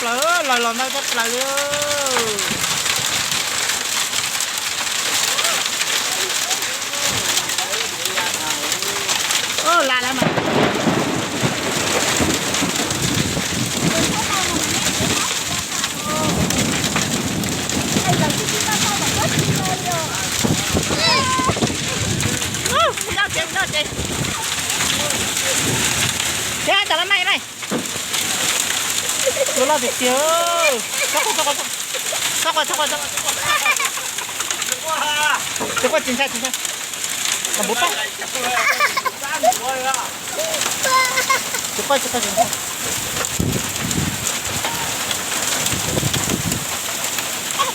Lawv los ntau tshaj plaws li. La lawm mas. Ces tam no mas mas. Cua loj tiag tiag. Txhob quaj, txhob quaj, txhob quaj, txhob quaj. Tsis quaj, tsis ntshai, tsis ntshai. Kom npuv pab. Tsis quaj, tsis quaj, tsis ntshai.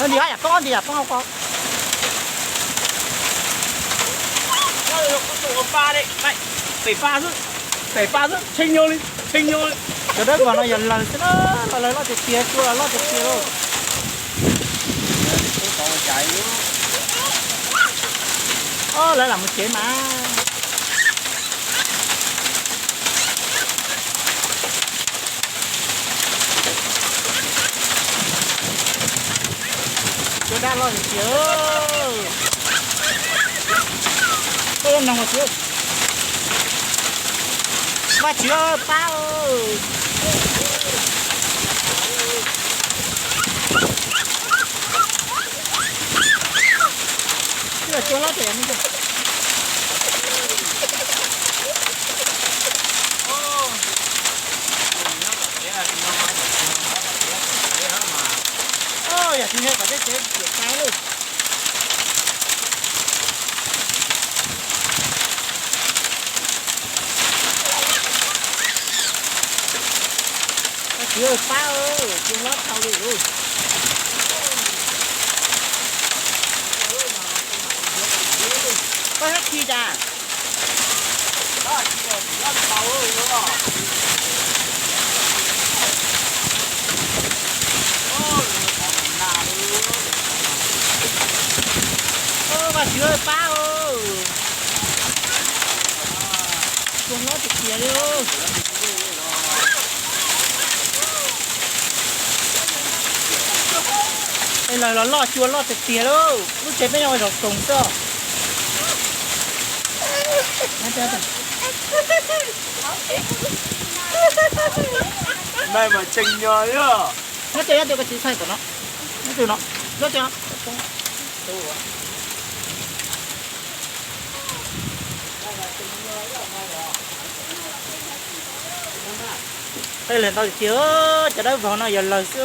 Nti yam poob, nti yam poob ko. Pem pa xwb, pem pa xwb, tshee nyoo li, tshee nyoo li. Cov dawb vog no yog lawg xwb na, los lawg loj tiag tiag, cua los loj tiag tiag lauj. Lawv lam mus tsev mas. Cua dab loj tiag tiag. Koj yuav noog mas txiv. Vaj tswv pab. Cua hlob tiag. Yog tsis yog kom tej tsev piam tas lawm. Koj txiv pab, cua hlob dhau li lauj. Koj hab khi cas? Vaj tswv pab, cua hlob tiag tiag li. Es lawv los loj, cua loj tiag tiag lauj. Lub tsev peb nyob ua zaum koog xwb. Nyob twg, nyob twg, koj txiv txhais tom no. Nyob twg no? Nyob twg no? Qe lawg ntau tiag tiag, cov dawb vog no yog lawg xwb.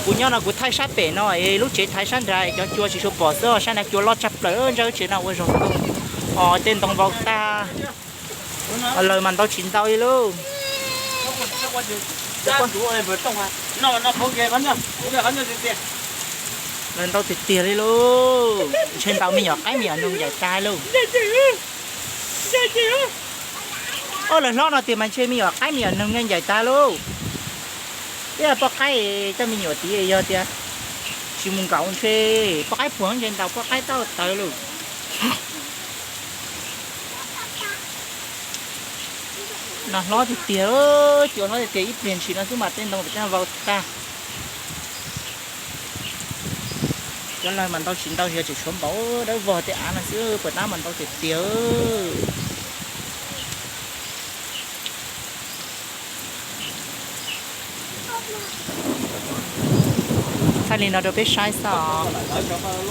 Kuv nyob no kuv thaij sab pem no es lub tsev thaiv sab nrad cov cua tsis tshua pom xwb, sab nrad cua loj tshaj plaws, ntsab lub tsev no ua zaum koog. Os, tej ntoo vau tag. Lawg mas ntau tsis ntau li lauj. Lawg ntau tiag tiag li lauj. Ntshe ntaus me nyuam qaib me nyuam noog ncaim tag lauj. Ob lawv hlob no tiag mas ntshe me nyuam qaib me nyuam noog ncaim tag lauj. Ib yam poj qaib coj me nyuam tid yog tias tsis mus nkaum ntshe poj qaib puag ntshe ntaus poj qaib tau tawv lauj. No hlob tiag tiag, cua hlob tiag tiag, ib pliag ntshis no xwb mas tej ntoo pem tej vau tag. Cov lawg mas ntau tsis ntau, yog tseem tshuav npaum dawb vog tej av no xwb, puas tab mas ntau tiag tiag. Thaij li no rau peb saib xwb os.